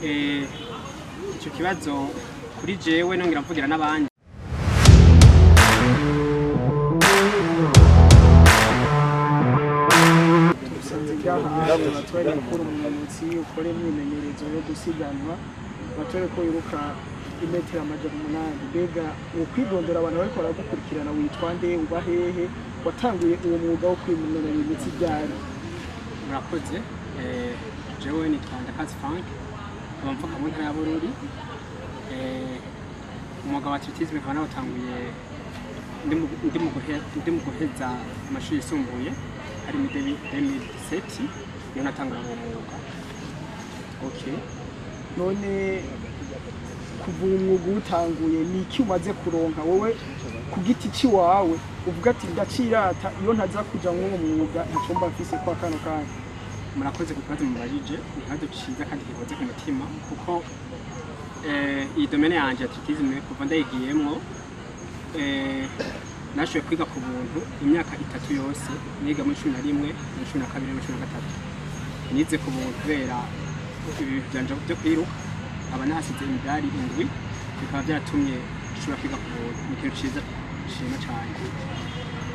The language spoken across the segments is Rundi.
Ico kibazo kuri jewe, nongera mvugira n'abandi. Dusanze ngaha batwereka gukora umunonotsi ukora imyimenyerezo yo gusiganwa, batwereka ko wiruka imetero 800. Mbega ukwidondora, abantu bariko baragukurikirana, witwa nde, uba hehe, watanguye uwo mwuga wo kwinonora imitsi ryari? Murakoze. Jewe nitwa Ndakazi Frank, nkaba mvuka mu ntara ya Bururi. Umwuga wa athlétisme nkaba nawutanguye ndi mu guheza amashuri yisumbuye, hari muri 2017 niho natangura uwo mwuga. Okay. None kuva uwo mwuga uwutanguye, ni iki umaze kuronka wowe ku giti ciwawe uvuga ati: "Ndacirata, iyo ntaza kuja mw'uwo mwuga ntaco mba mfise kwa kano kanya"? Murakoze ku kibazo mubajije. Ni ikibazo ciza kandi kihoze ku mutima, kuko iyi domaine yanje ya athlétisme, kuva ndayigiyemwo, nashoboye kwiga ku buntu imyaka 3 yose. Niga muri 11, muri 12, muri 13 nize ku buntu kubera ibi bintu vyanje vyo kwiruka. Nkaba nahasize imidari indwi, bikaba vyaratumye nshobora kwiga ku buntu. Ni ikintu ciza nshima cane.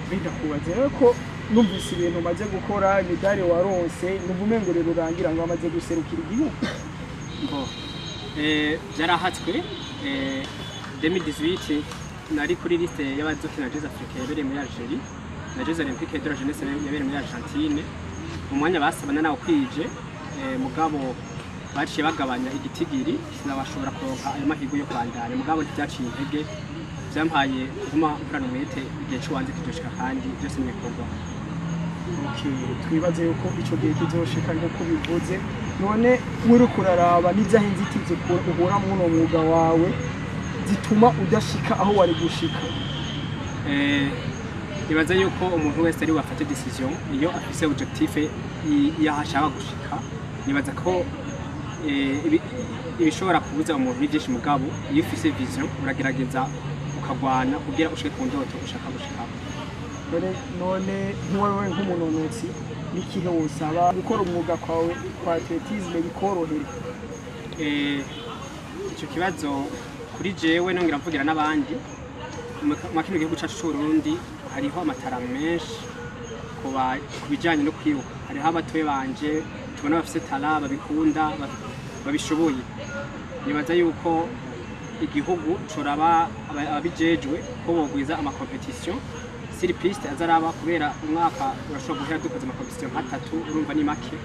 Bidakubaze rero ko numvise ibintu umaze gukora, imidari waronse, numva umengo rero urangira ngo wamaze guserukira igihugu. Ngo vyarahatswe. 2018 nari kuri liste y'abazokina Jeux Africains yabereye muri Algerie na Jeux Olympiques de la Jeunesse yabereye muri Argentine. Mu mwanya basaba nawukwije, mugabo baciye bagabanya igitigiri, sinabashobora kuronka ayo mahirwe yo kubandanya. Mugabo ntivyaciye intege, vyampaye kuguma nkorana umwete, igihe ciwanje kizoshika kandi byose nibikorwa. Okay, twibaze yuko ico gihe kizoshika nk'uko ubivuze. None uriko uraraba, n'izahe inzitizi uhura mw'uno mwuga wawe zituma udashika aho wari gushika? Nibaza yuko umuntu wese ari wafate décision iyo afise objectif y'aho ashaka gushika. Nibaza ko ibishobora kubuza umuntu ni byinshi, mugabo iyo ufise vision uragerageza ukagwana kugira ushike ku ndoto ushaka gushikako. None nkuwewe nk'umunonotsi, n'ikihe wosaba gukora umwuga kwawe kwa athlétisme bikorohere? Ico kibazo kuri jewe, nongera mvugira n'abandi, mu kino gihugu cacu c'Uburundi hariho ama talents menshi ku bijanye no kwiruka. Hariho abatoye banje tubona bafise talent, babikunda, babishoboye. Nibaza yuko igihugu coraba ababijejwe ko bogwiza ama compétitions sur piste azaraba, kubera umwaka urashobora guhera dukoze ama compétitions nk'atatu, urumva ni make.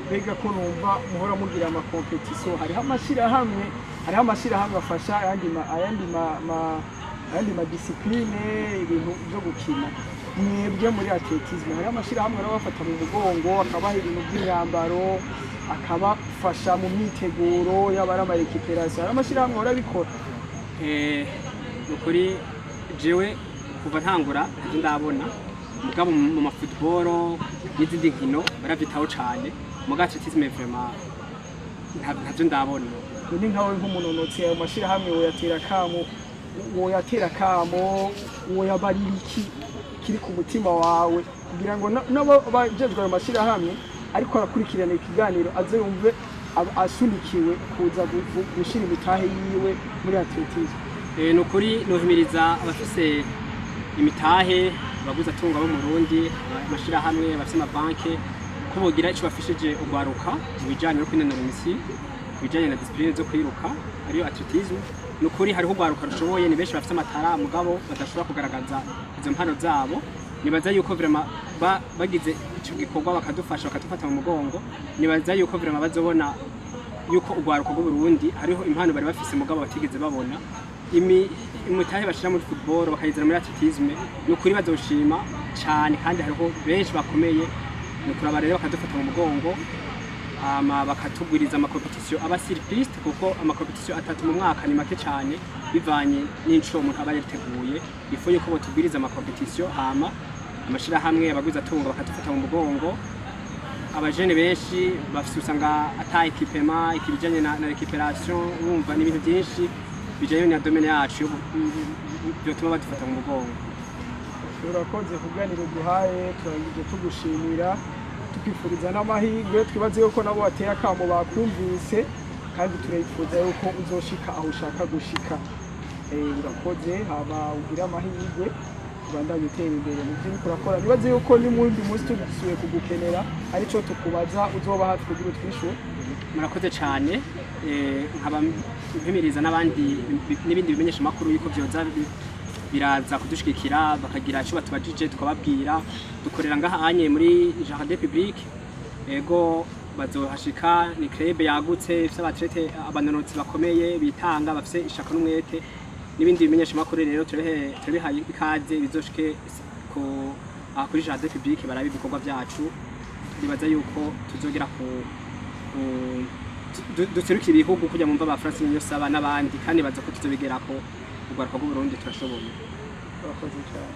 Mbega ko numva muhora mugira ama compétitions, hariho amashirahamwe afasha ayandi ma disciplines, ibintu byo gukina. Mwebwe muri athlétisme hariho amashirahamwe arabafata mu mugongo, akabaha ibintu by'imyambaro, akabafasha mu myiteguro, yaba ari ama récupération? Hariho amashirahamwe ahora abikora? Ni ukuri jewe kuva ntangura ntavyo ndabona, mugabo mu ma football n'izindi nkino baravyitaho cane. Muga athlétisme vraiment ntavyo ndabona. None nkawe nk'umunonotsi, ayo mashirahamwe woyatera kamo, woyabarira iki kiri ku mutima wawe, kugira ngo n'abo bajejwe ayo mashirahamwe ariko arakurikirana ikiganiro aze yumve asunikiwe kuza gushira imitahe yiwe muri athlétisme? Ni ukuri nohimiriza abafise imitahe, abaguzi atunga bo mu Burundi, amashirahamwe, abafise amabanke, ko bogira ico bafishije urwaruka mu bijanye no kwinonora imitsi, mu bijanye na discipline zo kwiruka ariyo athlétisme. Ni ukuri hariho urwaruka rushoboye, ni benshi bafise ama talents mugabo badashobora kugaragaza izo mpano zabo. Nibaza yuko vraiment bagize ico gikorwa bakadufasha, bakadufata mu mugongo, nibaza yuko vraiment bazobona yuko urwaruka rw'Uburundi hariho impano bari bafise mugabo batigeze babona. Imitahe bashira muri football bakayizana muri athlétisme, ni ukuri bazoshima cane, kandi hariho benshi bakomeye. Ni ukuraba rero bakadufata mu mugongo, hama bakatugwiriza ama compétitions aba sur piste, kuko ama compétitions atatu mu mwaka ni make cane bivanye n'incuro umuntu aba yariteguye. Ifo yuko botugwiriza ama compétitions, hama amashirahamwe, abagwiza atunga bakadufata mu mugongo. Abajene benshi bafise usanga ata équipement, ikibijanye na récupération, urumva ni ibintu byinshi bijanye na domaine yacu byotuma badufata mu mugongo. Urakoze kuganiro duhaye. Turangije tugushimira. Tukwifuriza n'amahirwe. Twibaze yuko nabo bateye akamo bakumvise, kandi turifuza yuko uzoshika aho ushaka gushika. Urakoze, haba ugire amahirwe, ubandanye utera imbere mu byo uriko urakora. Nibaze yuko n'umundi munsi tusubiye kugukenera, arico tukubaza, uzoba hafi kugira utwishure. Murakoze cyane. Nkaba mpimiriza n'abandi n'ibindi bimenyesha makuru yuko byoza biraza kudushigikira, bakagira icyo batubajije tukababwira. Dukorera ngaha anye muri jardin public. Ego, bazohashika. Ni club yagutse ifite aba athlètes, abanonotsi bakomeye, bitanga, bafise ishaka n'umwete. N'ibindi bimenyesha makuru rero turabihaye ikaze, bizoshike ku aha kuri jardin public barabe ibikorwa byacu. Nibaza yuko tuzogera ku duserukira ibihugu kujya mumva ba France niyo saba n'abandi, kandi baza ko tuzobigerako. Urwaruka rw'Uburundi turashoboye. Urakoze cyane.